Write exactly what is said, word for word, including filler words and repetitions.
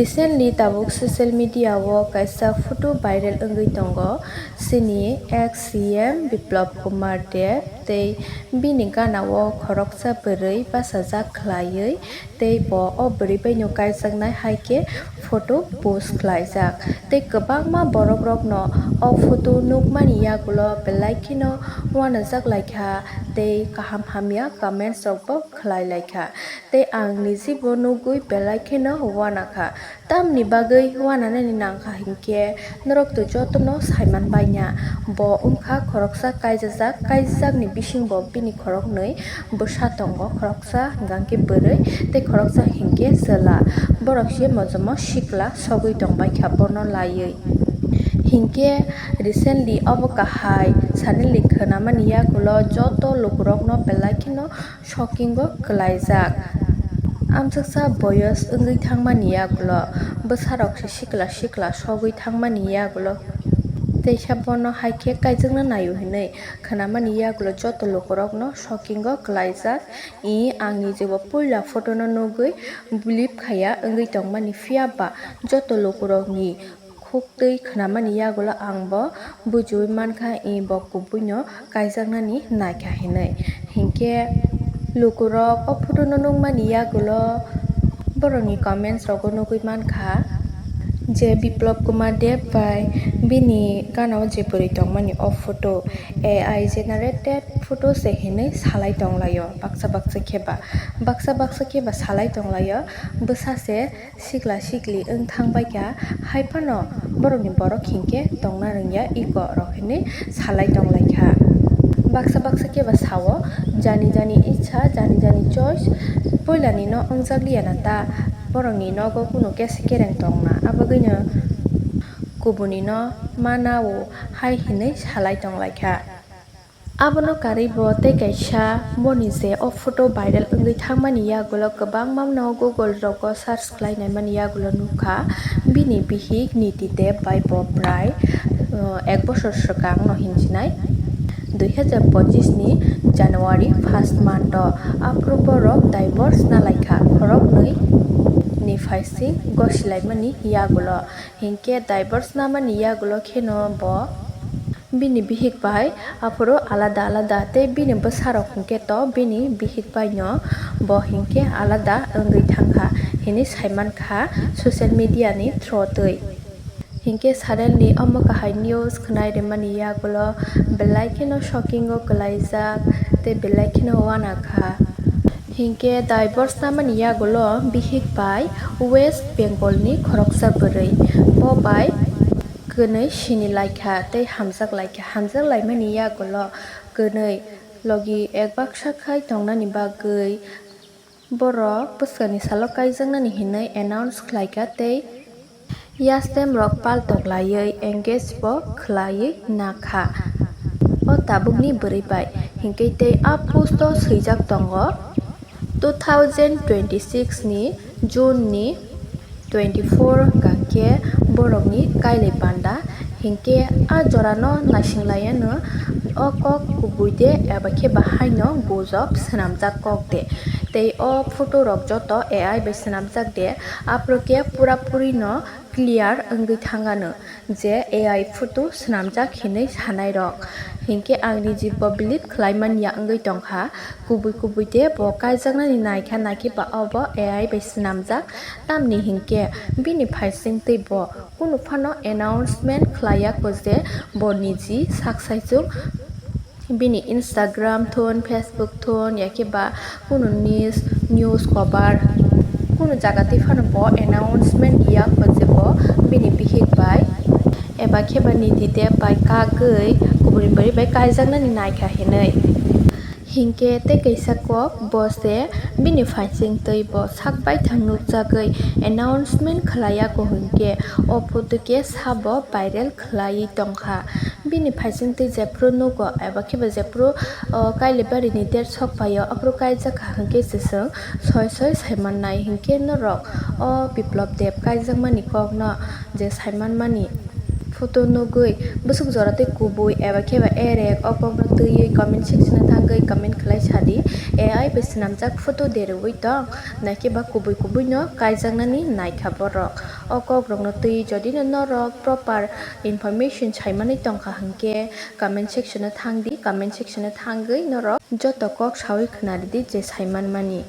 Recently tabuk social media o kaisa photo viral wngwi tongo, chini ex C M Biplab Kumar Deb tei bini gana o khoroksa bwrwi bachajak khlaiwi tei bo o bwrwi bai no kaijaknai hai khe photo post khlaijak tei kwbangma borok rok no o photo nukmani yagulo belai kheno uanajak laikha tei kaham hamya comments rok bo khlai laikha tei ang niji bo nugwi belai kheno uanakha. Tamni bagwi uananani nangkha hinkhe norok to jotono saiman baina. Bo wngkha khoroksa kaijajak, kaijakni bisingo bini khoroknwi bwsa tongo, khoroksa hwnkhe bwrwi tei khoroksa hinkhe chwla. Borok se mojomo sikla sogwi tongbaikha bono laiwi. Hinkhe recently obo kahai channel ni khwnamani yagulo joto lukurokno belai kheno shocking o kwlaijak. Amsuksa boyos wngwi thangmani yagulo, bwsarok se sikla sikla sogwi thangmani yagulo, teisa bono hai khe kaijakna naio hinwi khwnamani yagulo joto lukurokno shocking o kwlaijak. I ang nijebo puila photo no nugwi believe khaiya wngwi tongmani, phiya ba joto lukurokni khuk twi khwnamani yagulo ang bo bujiui mankha, i bo kubuino kaijaknani naikha hinwi. Hinkhe lukurok o photo no nukmani yagulo borokni comments rogo nugui mankha je Biplab Kumar Deb bai bini gana o je bwrwi tongmani o photo A I generated photo se hinwi salai tonglaio baksa baksa khe ba, baksa baksa khe ba salai tonglaio bwsa se sikla sikli wng thang bai kha, hai phano borokni borok hinkhe tongna rwngya iko rok hinwi salai tong lai kha. Baksa baksa khe ba sao, jani jani icha, jani jani choice, puilani no wngjak liya na ta, borokni nogo kunu kesa kereng tong na, abagwino kubuni no mana o hai hinwi salai tong lai kha. Abono karwi bo tei kaisa boni je o photo viral wngwi thangmani yagulo kwbangma no Google rogo search khlai naimani yagulo nukha bini bihik Niti Deb bai bo prai, uh, ek bosor swkang no hinchinai dui hazar pochis ni January first month o aphuru borok divorce na laikha khoroknwi ni phaising gosilaimani yagulo. Hinkhe divorce namani yagulo kheno bo bini bihik bai aphuru alada alada tei bini bwsarok hinkhe to bini bihik baino bo hinkhe alada wngwi thangkha hinwi saimankha social media ni through twi. Hinkhe suddenly omo kahai news khwnai rwmani yagulo belai kheno shocking o kwlaijak tei belai kheno uanakha. Hinkhe divorce namani yagulo bihik bai West Bengal ni khoroksa bwrwi bo bai kwnwi sini laikha tei hamjak laikha. Hamjak laimani yagulo kwnwi logi ek baksa khai tongnani bagwi borok bwskangni salo kaijaknani hinwi announce khlaikha tei yastem rok paltok laiwi engage bo khlaiwi nakha o tabukni bwrwi bai. Hinkhe tei a post o swijak tongo, two thousand twenty six ni June ni twenty four hwnkha khe borokni kailai panda. Hinkhe a jorano naising laiya no o kok kubui de eba khe bahaino gujok swnamjak kok de. Tei o photo rok joto A I bai swnamjak de, aphuru khe pura puri no clear wngwi thangano je A I photo swnamjak hinwi sanai rok. Hinkhe ang niji bo believe khlai manya wngwi tongkha. Kubui kubui de bo kaijaknani naikha, naikhe ba obo A I bai swnamjak. Tamni hinkhe bini phaising tei bo kunu phano announcement khlaiya ko je bo niji sak saichung bini Instagram thun, Facebook thun, yakhe ba kunu news, news cover kunu jaga twi phano bo announcement ya ko je bo bini bihik bai eba khe ba Niti Deb bai kagwi kubuni bwrwi bai kaijaknani naikha hinwi. Hinkhe tei kaisa kok bo se bini phaising twi bo sak baithang nukjagwi announcement khlaiya ko hinkhe o photo khe sabo viral khlaiwi tongkha. Bini phaising twi jephru nugo eba khe ba jephru o Kailibari ni der sok pai o aphuru kaijak kha hinkhe se chwng soi soi sai mannai hinkhe norok o Biplab Deb kaijakmani kokno je sai manmani photo nugwi bwswk jora tei kubui eba khe ba erek o kokno twiwi comment section o thangwi comment khlai sadi. A I bai swnamjak photo de rwui tong, naikhe ba kubui kubui no kaijaknani naikha borok. O kokrokno twi jodi no norok proper information saimanwi tongkha hwnkhe comment section o thangdi, comment section o thangwi norok joto kok sawi khwnaridi je saimanmani.